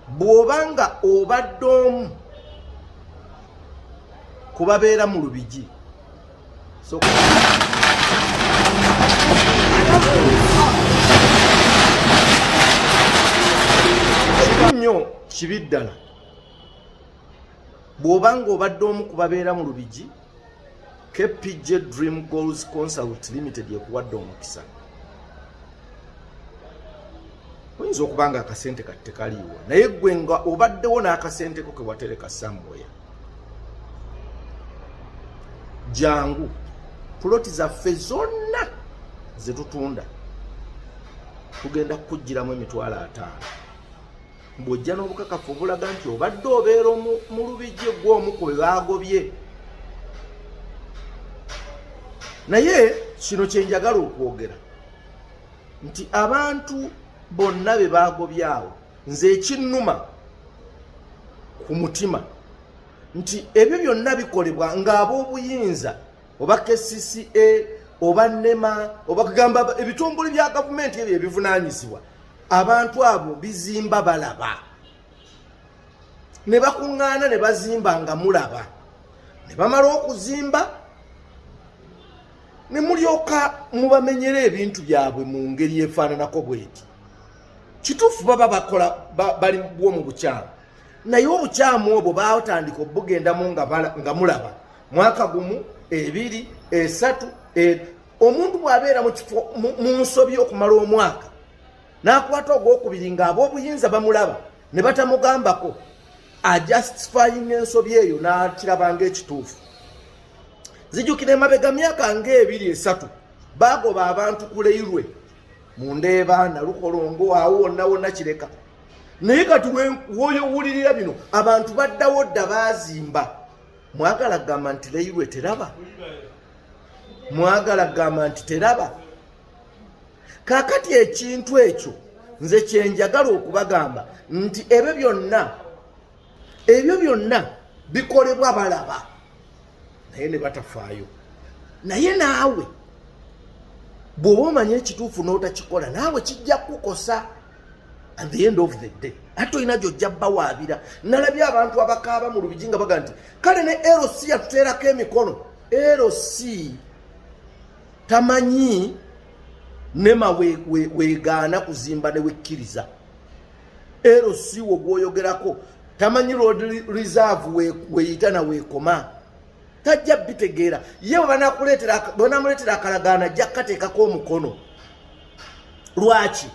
Bw'oba nga obadde omu kubabeera mu Lubigi, so kibi nnyo, kibi ddala. Bw'oba nga obadde omu kubabeera mu Lubigi, KPJ Dream Goals Consult Limited ekuwadde omukisa. Oyinza okuba nga akasente kati tekaliiwo, naye gwe nga obaddewo n'akasente ko kewatereka somewhere, jangu. Puloti zaffe zonna zetutunda tugenda kukugiramu 500,000 bw'ojja n'obukakafu obulaga nti obadde obeera mu Lubigi, gwe omu ku be baagobye. Naye kino kyenjagala okwogera nti abantu bonna be baagobye awo, nze ekinnuma ku mutima nti ebyo byonna bikolebwa ng'ab'obuyinza, oba KCCA oba NEMA, oba kugamba ebitongole bya gavumenti ebyo ebivunaanyizibwa, abantu abo bizimba balaba, ne bakuŋŋaana ne bazimba nga mulaba, ne bamala okuzimba ne mulyoka mubamenyera ebintu byabwe mu ngeri efaananako bweti. Kituufu, baba bakola bali bwo mu bukyamu, naye obukyamu obwo batandika obugendamu nga mulaba mwaka 1, 2, 3. Omuntu bw'abeera mu kifo mu nsobi okumala omwaka, n'akwata ogwokubiri ng'ab'obuyinza bamulaba ne batamugambako, ajustifying ensobi eyo n'akiraba ng'ekituufu. Zijjukira emabega myaka ng'ebiri esatu, bagoba abantu ku railway mu Ndeeba, Nalukolongo, awo wonna wonna Kireka. Naye kati woyo wulirira bino, abantu baddawo dda baazimba. Mwagala kugamba nti railway teraba? Mwagala kugamba nti teraba? Kaakati ekintu ekyo nze kyenjagala okubagamba nti ebyo byonna bikolebwa balaba, naye ne batafaayo. Naye naawe bw'oba omanya ekituufu n'otakikola, naawe kijja kukukosa at the end of the day. Ate olina gyojja bawaabira. Nalabye abantu abakaaba mu Lubigi nga baga nti kale ne LC yatuteerako emikono. LC tamanyi NEMA wegaana kuzimba ne wekkiriza. LC wo gwoyogerako tamanyi road reserve weyita na weekoma, tajja bitegeera. Ye bwenamuleetera akalagaano, ajja kukateekako omukono. Lwaki?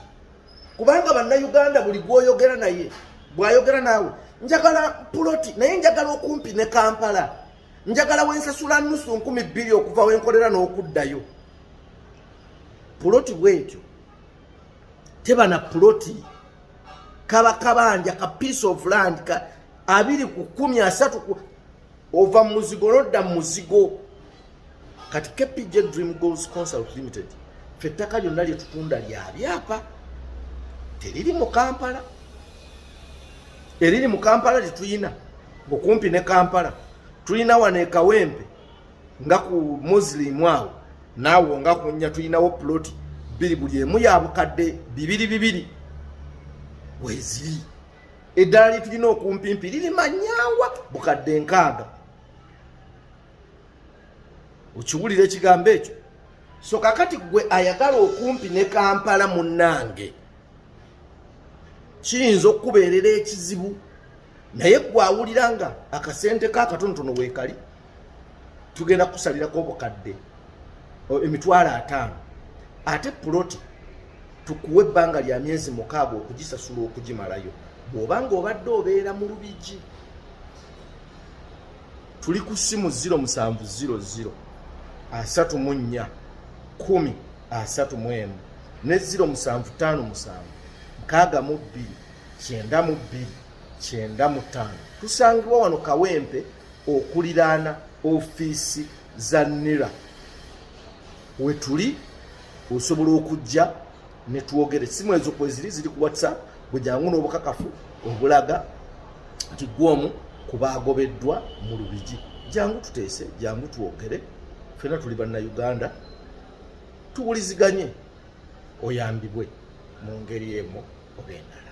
Kubanga Bannayuganda buli gwoyogera naye, bw'ayogera naawe, njagala puloti, naye njagala okumpi ne Kampala, njagala wensasula nusu 2000 okuva wenkolera n'okuddayo. Puloti bwetyo teba na puloti, kaba kabanja ka piece of land ka 20 ku 10, 30 ku ova mu muzigo nodda mu muzigo. Kati KPJ Dream Goals Consult Limited, fe ettaka lyonna lye tutunda lya byapa, teriri mu Kampala. Eriri mu Kampala tetuyina okumpi ne Kampala, tulina wano e Kawempe nga ku Muslim awo, naawo nga kunya tulinawo ploti bbiri, buli emu ya bukadde bibiri bibiri weziri. Eddala lyetulina okumpimpi liri Manyangwa, bukadde 60. Okiwulira ekigambo ekyo? So kakati gwe ayagala okumpi ne Kampala, munnange, kiyinza okukubeerera ekizibu, naye gwe awulira nga akasente ka akatonotono weekali, tugenda kukusalirako obukadde 50,000, ate puloti tukuwa ebbanga lya myezi 6 okugisasula okugimalayo. Bw'oba nga obadde obeera mu Lubigi, tuli ku ssimu 0700 34 10 31 ne 0757 62 92 95. Tusangibwa wano Kawempe, okuliraana ofiisi za NIRA wetuli. Osobola okujja netwogere. Simu ezo kweziri, ziri ku WhatsApp. Bwe jangu n'obukakafu obulaga nti gwomu kubagobeddwa mu Lubigi, jangu tuteese, jangu twogere. Fena tuli Bannayuganda, tuwuliziganye, oyambibwe mu ngeri emu oba endala.